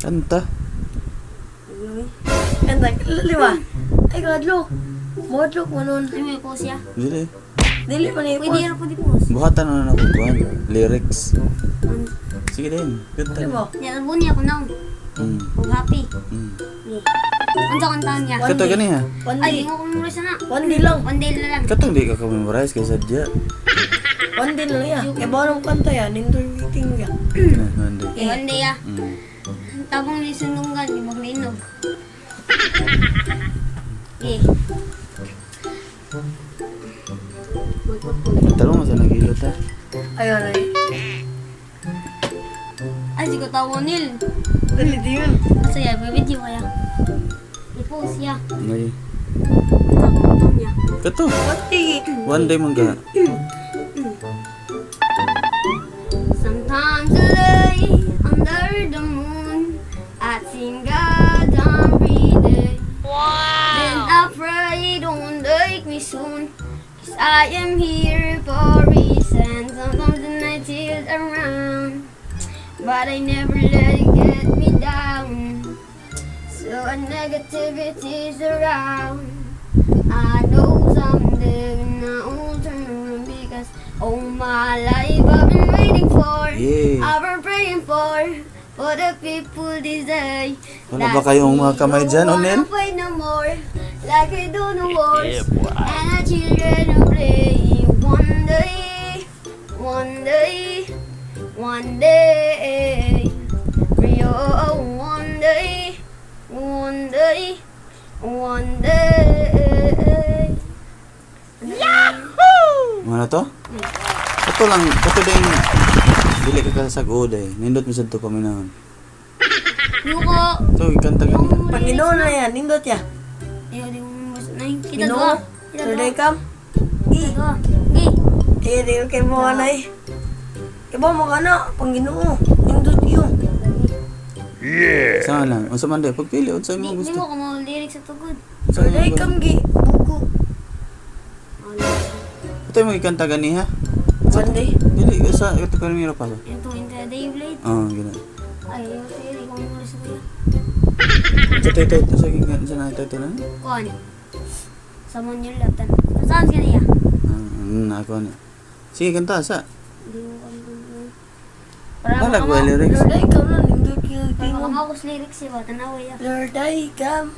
Kanta. Kanta, lima. Ay, kadlok. Modlok mo nun. Ay, may post siya. Dili. Dili man Pwede i-post. ra po di post. Buhatan na na ko kuan. Lyrics. Sige din. Kanta. Di ba? Niya albo niya ko now. Ug happy. Yeah. Unsa kantahan niya? Kato gani ha. One Ay, day. di mo ko memorize na. One day lang. One day na lang. Katong di ka ka-memorize kay sadya. One day na lang ya. Kaya ba nung kanta ya? Nindol meeting ya. Na, one day. Okay, one day ah. Tabang ni sundunggan, di maglinog. Eh. Talong mo sa nagilot ha. Ayun ay. Ay, si ko tawo nil. Dali di yun. Asa ya, may video kaya. I-post ya. Ngay. Unsa ko kantahan niya? Kato. One day. One day man ka. Sometimes I lay under the moon. I think God I'm breathing. Then I pray don't wake me soon. 'Cause I am here for a reason. Sometimes the night is around. But I never let it get me down. So a negativity's around. I know someday when I will turn around because all my life I've been waiting for. I've been praying for the people desire. Wala ba kayong mga kamay dyan, Onel? Fight no more, like we do no wars. And our children will play. One day, one day, one day. Rio, one day, one day, one day. Mga na to? Kato lang, kato din. Dili ka kasagod eh. Nindot mo sad to paminahon. Yuko. To, ikanta gani. Panginoon na yan. Nindot ya. Ayaw, di ko memorize. Nay, kita Ginoo. doa. Kita Third doa. day come. Kita doa. Okay. Eh, di ko kay mo anay. Iba mo ka na. Panginoon. Nindot yun. Sa lang. Unsa man day pagpili unsa Di, imong di gusto. mo ko mga lyrics sa tugod. Unsa Third day imong gusto. come gi. Buko. Kato imong ikanta gani ha. One day. Dili sa ito primero pa. Ito, in the day blade. Oh, gina. Ay, ayaw, sige, di ko memorize sa kuya. Sa ito ito sa gikan sa na ito ito na. Kuan. Someone you love. Tan. Saan siya niya? Ah, ako na. Sige kanta sa. Di mo ko Para Wala ko lyrics. Lord, I come na. Nindot yun. Para makamaw ko sa lyrics, eh, ba? Tanawa ya. Lord, I come.